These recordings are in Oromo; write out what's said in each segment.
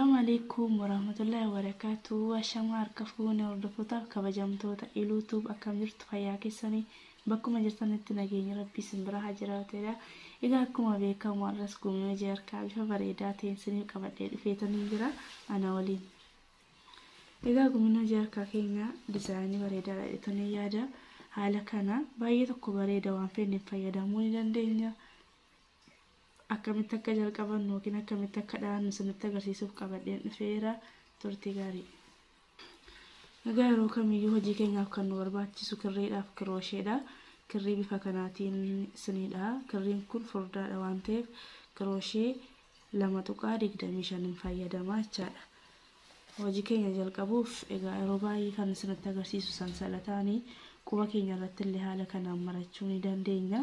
Assalaamu alaikum warahmatullahi wabarakatuh. Ashamaa harka fuune hordofootaaf kabajamtoota Iluutuub akkam jirtu fayyaa keessanii bakkuma jirtanitti nageenya rabbii isin bira haa jiraatedha. Egaa akkuma beekamu har'as gumii hojii harkaa bifa bareedaa ta'een isiniif qabadhee dhufeetaniin jira ana waliin. Egaa gumiin hojii harkaa keenya dizaayinii bareedaadha jedhetanii yaada. Haala kana baay'ee tokko bareeda waan feeneef fayyadamuu ni dandeenya. Akkamitti akka jalqabannu yookiin akkamitti akka dhahannu isinitti agarsiisuuf qabadheen dhufeera turtii gaarii. Egaa yeroo kamiyyuu hojii keenyaaf kan nu barbaachisu kirriidhaaf kiroosheedha. Kirrii bifa kanaatiin isiniidha. Kirriin kun furdaadha waan ta'eef kirooshee 2.25 fayyadamaa jechaadha. Hojii keenya jalqabuuf egaa yeroo baay'ee kan isinitti agarsiisu sansalataanii quba keenya irratti illee haala kanaan marachuu ni dandeenya.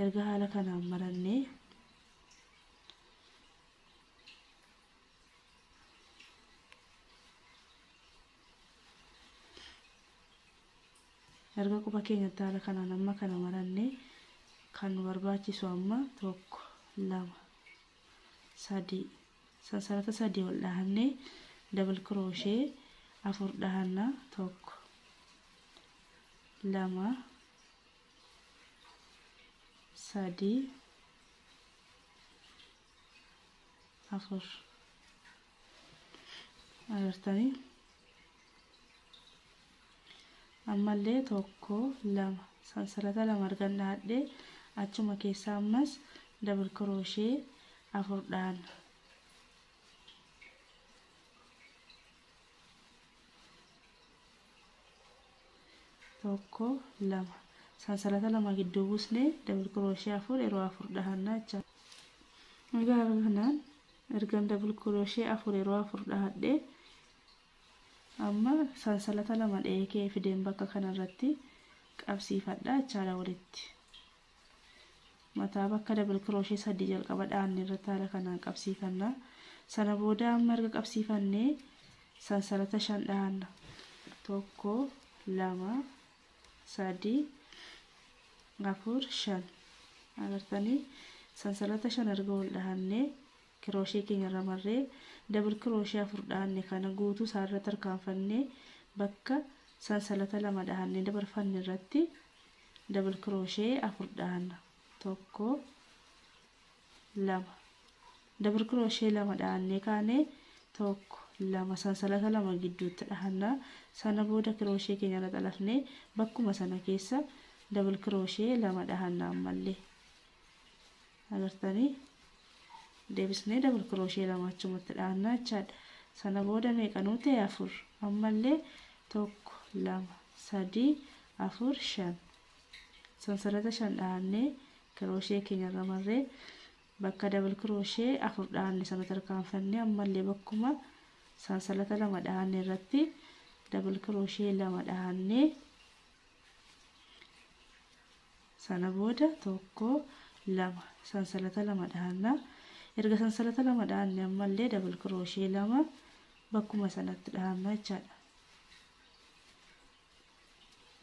Erga haala kanaan marannee erga quba keenyatti haala kanaan amma kana marannee kan nu barbaachisu amma 1 2 3 sansalata 3 ol dhahannee dabal kirooshee 4 dhahanna 1 2 3 4 agartanii ammallee 1 2 sansalata 2 argan dhahadhee achuma keessaa ammas dabal kirooshee 4 dhahanna. Tokko lama sansalata 2 gidduu buusnee dabal kirooshee 4 yeroo 4 dhahannaa jecha. Egaa kanaan ergan dabal kirooshee 4 yeroo 4 dhahadhee amma sansalata 2 dheekee fideen bakka kanarratti qabsiifadha jechaadha walitti. Mataa bakka dabal kirooshee 3 jalqaba dhahanne irratti haala kanaan qabsiifanna. Sana booda amma erga qabsiifannee sansalata 5 dhahanna. 1 2 3 4 5 agartanii sansalata 5 erga ol dhahannee kirooshee keenya irra marree dabal kirooshee 4 dhahanne kana guutuu isaa irra tarkaanfannee bakka sansalata 2 dhahannee dabarfanne irratti dabal kirooshee 4 dhahanna. 1 2 dabal kirooshee 2 dhahannee kaanee 1 2 sansalata 2 gidduutti dhahanna. Sana booda kirooshee keenya irra xalafnee bakkuma sana keessa dabal kirooshee 2 dhahanna ammallee. Agartanii deebisnee dabal kirooshee 2 achumatti dhahanna jechaadha. Sana booda meeqa nuu ta'e 4 ammallee 1 2 3 4 5 sansalata 5 dhahannee kirooshee keenya irra marree bakka dabal kirooshee 4 dhahanne sana tarkaanfannee ammallee bakkuma sansalata 2 dhahanne irratti dabal kirooshee 2 dhahannee sana booda 1 2 sansalata 2 dhahanna. Erga sansalata 2 dhahanne ammallee dabal kirooshee 2 bakkuma sanatti dhahanna jechaadha.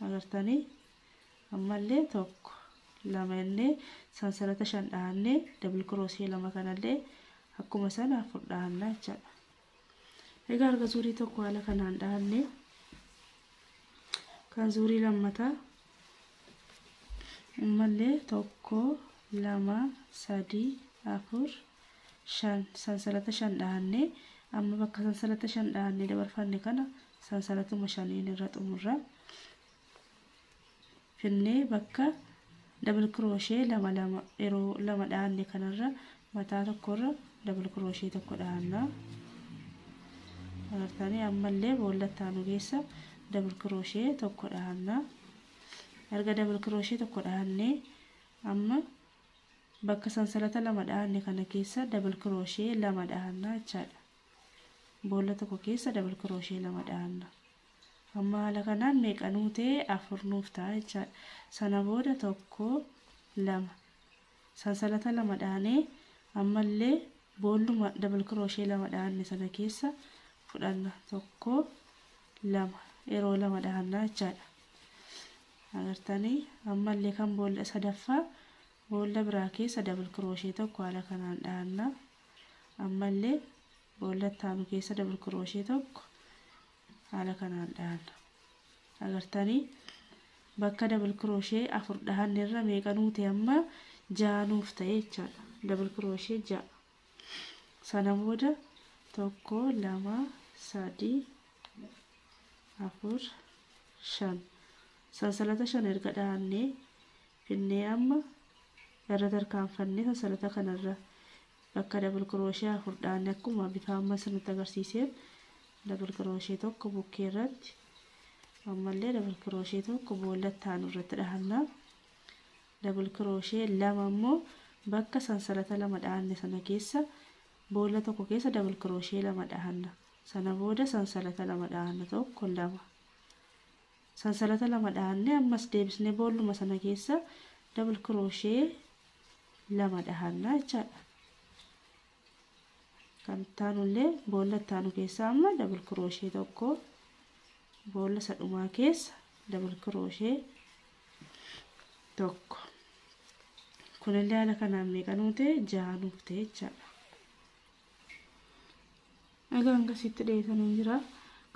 Agartanii ammallee 1 2 jennee sansalata 5 dhahannee dabal kirooshee 2 kanallee akkuma sana 4 dhahanna jechaadha. Egaa erga zuurii tokko haala kanaan dhahannee kan zuurii lammataa ammallee 1 2 3 4 5 sansalata 5 dhahannee amma bakka sansalata 5 dhahannee dabarfanne kana sansalatuma 5 irra xumurra finnee bakka dabal kirooshee 2 2 yeroo 2 dhahanne kanarra mataa tokkorra dabal kirooshee tokko dhahanna. Agartanii ammallee boolla itti keessa dabal kirooshee tokko dhahanna. Erga dabal kirooshee tokko dhahannee amma bakka sansalata 2 dhahanne kana keessa dabal kirooshee 2 dhahanna jechaadha. Boolla tokko keessa dabal kirooshee 2 dhahanna. Amma haala kanaan meeqa nuu ta'e 4 nuuf ta'a jechaadha. Sana booda 1 2 sansalata 2 dhahanee ammallee boolluma dabal kirooshee 2 dhahanne sana keessa fudhanna. 1 2 yeroo 2 dhahanna jechaadha. Agartanii ammallee kan boolla sadaffaa boolla biraa keessa dabal kirooshee tokko haala kanaan dhahanna. Ammallee boolla itti aanu keessa dabal kirooshee tokko haala kanaan dhahanna. Agartanii bakka dabal kirooshee 4 dhahanne irra meeqa nuu ta'e amma 6 nuuf ta'e jechaadha. Dabal kirooshee 6. Sana booda 1 2 3 4 5 sansalata 5 erga dhahannee finnee amma irra tarkaanfannee sansalata kanarra bakka dabal kirooshee 4 dhahanne akkuma bifa amma isinitti agarsiiseen dabal kirooshee tokko bukkee irratti ammallee dabal kirooshee tokko boolla itti aanu irratti dhahanna. Dabal kirooshee 2 immoo bakka sansalata 2 dhahanne sana keessa boolla tokko keessa dabal kirooshee 2 dhahanna. Sana booda sansalata 2 dhahanna 1 2 sansalata 2 dhahanne ammas deebisnee boolluma sana keessa dabal kirooshee 2 dhahanna jechaadha. Kan ittaanullee boolla ittaanu keessa amma dabal kirooshee tokko boolla sadhumaa keessa dabal kirooshee tokko. Kunillee haala kanaan meeqa nuu ta'e 6 nuuf ta'e jechaadha. Egaa hangasitti dheetanii jira.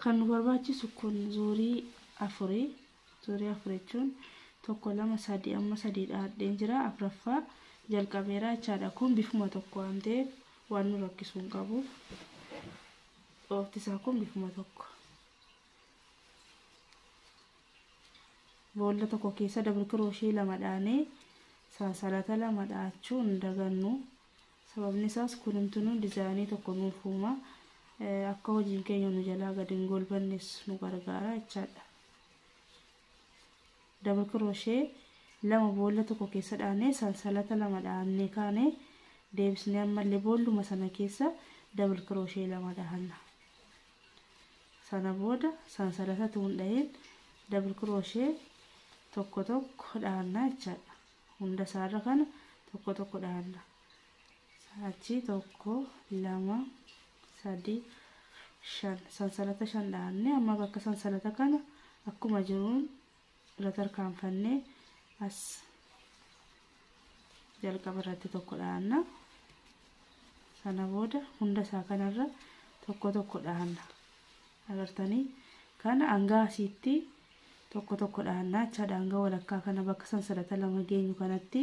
Kan nu barbaachisu kun zuurii 4. Zuurii 4 jechuun 1 2 3 amma 3 dhahadheen jira. 4ffaa jalqabeera jechaadha. Kun bifuma tokko waan ta'eef waan nu rakkisuu hin qabu. Dhoofti isaa kun bifuma tokko. Boolla tokko keessa dabal kirooshee 2 dhaanee sansalata 2 dhahachuu hin dagannu. Sababni isaas kunumtinuu dizaayinii tokko nuuf uuma. Akka hojiin keenya nu jalaa gadi hin golbannes nu gargaara jechaadha. Dabal kirooshee 2 boolla tokko keessa dhaanee sansalata 2 dhahannee kaanee deebisnee ammallee boolluma sana keessa dabal kirooshee 2 dhahanna. Sana booda sansalata tuun dhaheen dabal kirooshee tokko tokko dhahanna jechaadha. Hunda isaarra kana tokko tokko dhahanna. Achi 1 2 3 5 sansalata 5 dhahannee amma bakka sansalata kana akkuma jiruun irra tarkaanfannee as jalqaba irratti tokko dhahanna. Sana booda hunda isaa kanarra tokko tokko dhahanna. Agartanii kana hanga asiitti tokko tokko dhahanna jechaadha. Hanga walakkaa kana bakka sansalata 2 geenyu kanatti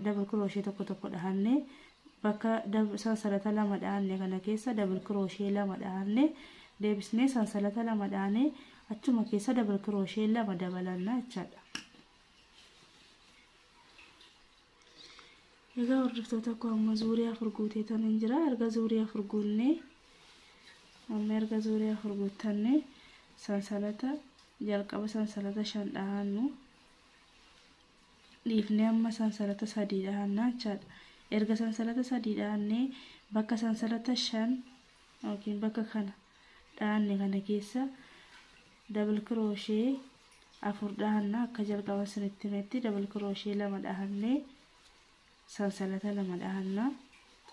dabal kirooshee tokko tokko dhahannee bakka sansalata 2 dhahanne kana keessa dabal kirooshee 2 dhahannee deebisnee sansalata 2 dhahanee achuma keessa dabal kirooshee 2 dabalanna jechaadha. Egaa hordoftoota koo amma zuurii 4 guuteetan hin jira. Erga zuurii 4 guunnee amma erga zuurii 4 guuttannee sansalata jalqaba sansalata 5 dhahannu dhiifnee amma sansalata 3 dhahanna jechaadha. Erga sansalata 3 dhahannee bakka sansalata 5 yookiin bakka kana dhahanne kana keessa dabal kirooshee 4 dhahanna. Akka jalqaba isinitti himetti dabal kirooshee 2 dhahannee sansalata 2 dhahanna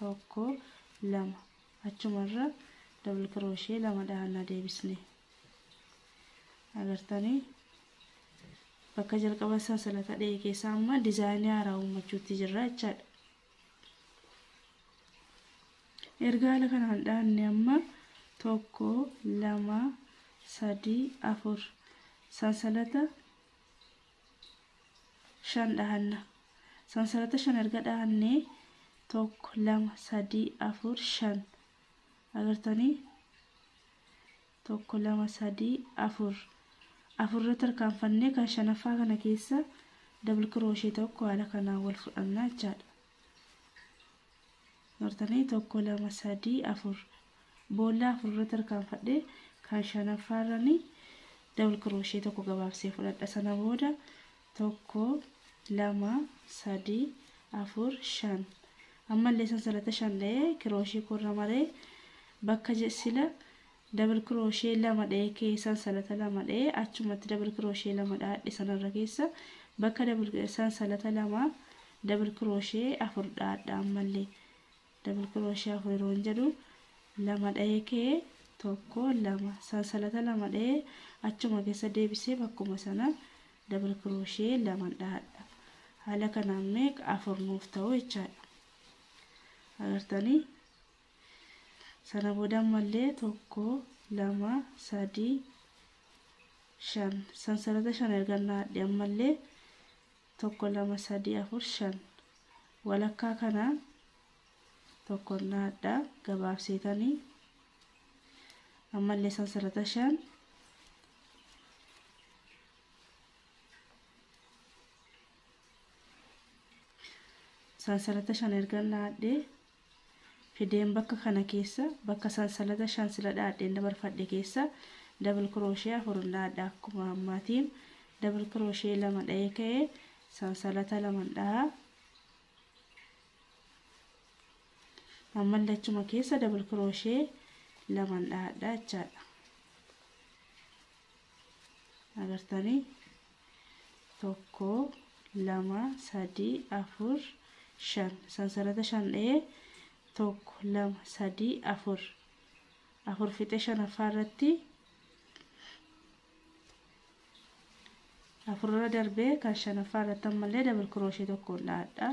1 2 achumarra dabal kirooshee 2 dhahanna deebisne. Agartanii bakka jalqaba sansalata dhahee keessa amma dizaayinii haaraa uummachuutti jirra jechaadha. Erga haala kanaan dhahanne amma 1 2 3 4 sansalata 5 dhahanna. Sansalata 5 erga dhahannee 1 2 3 4 5 agartanii 1 2 3 4 4 irra tarkaanfannee kan shanaffaa kana keessa dabal kirooshee tokko haala kanaan wal fudhanna jechaadha. Agartanii 1 2 3 4 boolla 4 irra tarkaanfadhee kan shanaffaarrani dabal kirooshee tokko gabaabsee fudhadha. Sana booda 1 2 3 4 5 ammallee sansalata 5 dhahee kirooshee korra maree bakka sila dabal kirooshee 2 dhahee keessa sansalata 2 dhahee achumatti dabal kirooshee 2 dhahadhe sanarra keessa bakka dabal sansalata 2 dabal kirooshee 4 dhahadha. Ammallee dabal kirooshee 4 yeroo jedhu 2 dhahee kee 1 2 sansalata 2 dhahee achuma keessa deebisee bakkuma sana dabal kirooshee 2 dhahadha. Haala kanaan meeqa 4 nuuf ta'u jechaadha. Agartanii Sana booda ammallee 1 2 3 5 sansalata 5 erga dhaadhe ammallee 1 2 3 4 5 walakkaa kana tokko dhaadha gabaabseetanii ammallee sansalata 5 sansalata 5 erga dhaadhe fideen bakka kana keessa bakka sansalata 5 sila dhaadheen dabarfadhe keessa double crochet 4 dhaadha akkuma ammaatiin double crochet 2 dha'ee ka'ee sansalata 2 dha'a ammallee achuma keessa double crochet 2 dhaadha jechaadha. Agartanii 1 2 3 4 5 sansalata 5 dha'ee 1 2 3 4 4 fixe shanaffaa irratti afurra darbee kan shanaffaa irratti ammallee double crochet tokkoon dhaadha.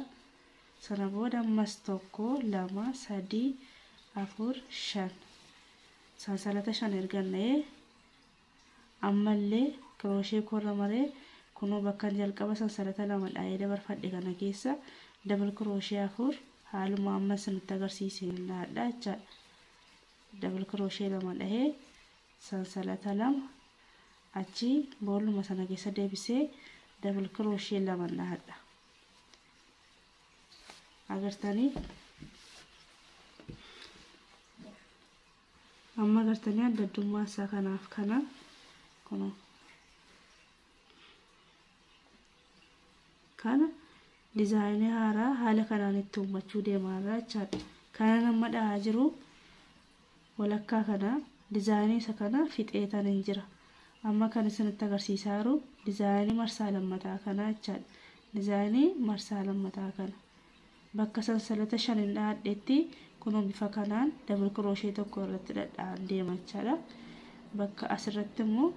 Sana booda ammas 1 2 3 4 5 sansalata 5 erga dha'ee ammallee crochet korra maree kunoo bakka jalqaba sansalata 2 dha'ee dabarfadhe kana keessa double crochet 4 haaluma amma isinitti agarsiiseen dhaadha jechaadha. Double crochet 2 dha'ee sansalata 2 achi boolluma sana keessa deebisee double crochet 2 dhaadha. Agartanii amma agartanii adda addummaa isaa kanaaf kana kunoo kana dizaayinii haaraa haala kanaan itti uummachuu deemaarra jechaadha. Kana nama dha'aa jiru walakkaa kana dizaayinii isa kana fixeetan hin jira. Amma kan isinitti agarsiisaa jiru dizaayinii marsaa lammataa kana jechaadha. Dizaayinii marsaa lammataa kana bakka sansalata 5 hin dhaadhetti kunoo bifa kanaan double crochet tokko irratti dhadha'an deema jechaadha. Bakka asirratti immoo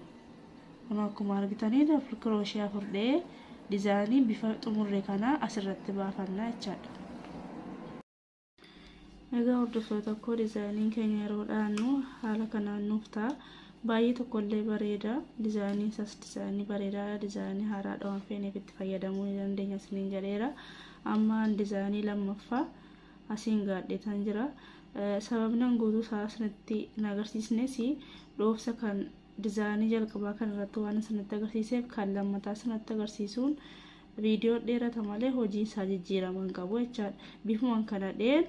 kunoo akkuma argitanii double crochet 4 dha'ee dizaayinii bifa xumurre kana asirratti baafannaa jechaadha. Egaa hordoftoota koo dizaayiniin keenya yeroo dhaannu haala kanaan nuuf ta'a. Baay'ee tokkollee bareeda. Dizaayiniin isaas dizaayinii bareedaadha. Dizaayinii haaraadha waan feeneef itti fayyadamuu ni dandeenya isiniin jedheera. Amma dizaayinii lammaffaa asiin gaadheetan jira. Sababni an guutuu isaa isinitti hin agarsiisnes dhoofsa kan dizaayinii jalqabaa kan irratti waan isinitti agarsiiseef kan lammataa isinitti agarsiisuun viidiyoo dheerata malee hojii isaa jijjiirama hin qabu jechaadha. Bifumaan kana dheen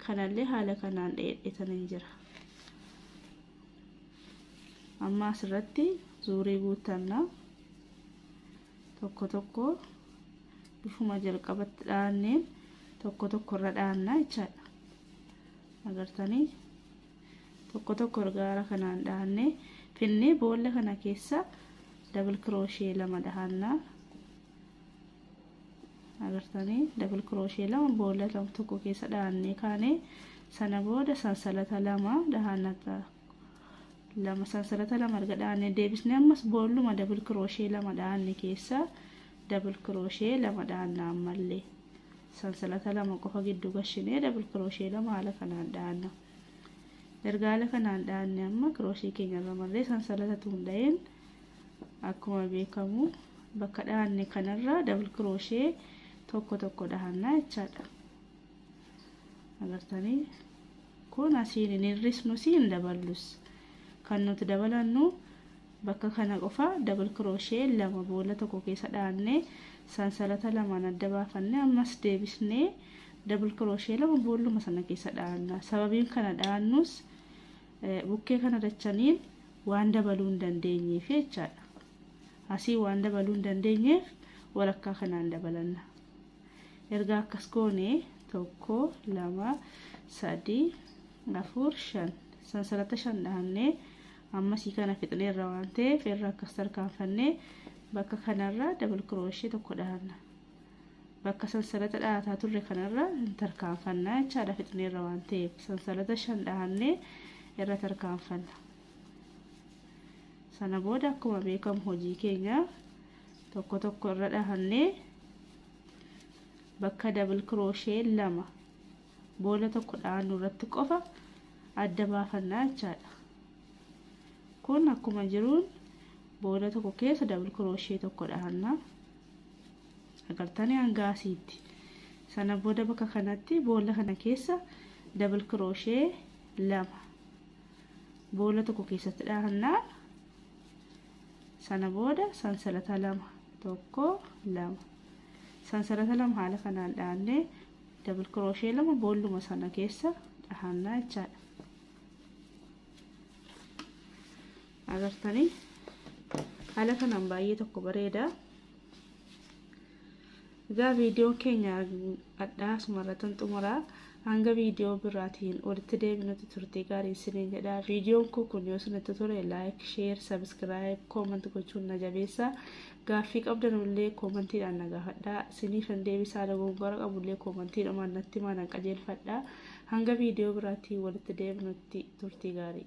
kanallee haala kanaan dheedheetan hin jira. Amma asirratti zuurii guutanna tokko tokko bifuma jalqabatti dhaanneen tokko tokko irra dhaanna jechaadha. Agartanii tokko tokko gaara kanaan dhaannee finnee boolla kana keessa double crochet 2 dhahanna. Agartanii double crochet 2 boolla tokko keessa dhaannee kaanee sana booda sansalata 2 dhahanna. 2 sansalata 2 erga dhaannee deebisnee ammas boolluma double crochet 2 dhaanne keessa double crochet 2 dhaanna ammallee sansalata 2 qofa gidduu gashinee double crochet 2 haala kanaan dhaanna. Erga haala kanaan dhaanne amma crochet keenya irra marree sansalata tuun akkuma beekamu bakka dhaanne kanarra double crochet tokko tokko dhahanna jechaadha. Agartanii kun asiin hin hir'isnus hin daballus. Kan nuti dabalannu bakka kana qofa double crochet 2 boolla tokko keessa dhaanne sansalata 2 adda baafanne ammas deebisnee double crochet 2 boolluma sana keessa dhaanna. Sababiin kana dhaannus bukkee kana dachaniin waan dabaluu hin dandeenyeef jechaadha. Asii waan dabaluu hin dandeenyeef walakkaa kanaan dabalanna. Erga akkas goone 1 2 3 4 5 sansalata 5 dhaannee ammasii kana fixneerra waan ta'eef irra akkas tarkaanfannee bakka kanarra double crochet tokko dhaanna. Bakka sansalata dhaataa turre kanarra hin tarkaanfannaa jechaadha fixneerra waan ta'eef sansalata 5 dhaannee irra tarkaanfanna. Sana booda akkuma beekamu hojii keenya tokko tokko irra dhahannee bakka double crochet 2 boolla tokko dhaannu irratti qofa Adda baafannaa jechaadha. Kun akkuma jiruun boolla tokko keessa double crochet tokko dhahanna. Agartanii hanga asiitti. Sana booda bakka kanatti boolla kana keessa double crochet 2 boolla tokko keessatti dhahannaa. Sana booda sansalata 2 1 2 sansalata 2 haala kanaan dhahannee double crochet 2 boolluma sana keessa dhahannaa jechaadha. Agartanii haala kanaan baay'ee tokko bareeda. Egaa viidiyoon keenya addaa asumarratti xumuraa. Hanga viidiyoo biraatiin walitti deebinutti turtii gaarii isiniin jedha. Viidiyoon koo kun yoo isinitti tole like, share, subscribe, comment gochuun na jabeessa. Gaaffii qabdanullee koomentiidhaan na gaafadhaa. Isiniifan deebisaa, dogongora qabullee koomentiidhumaan natti himaa, nan qajeelfadha. Hanga viidiyoo biraatiin walitti deebinutti turtii gaarii.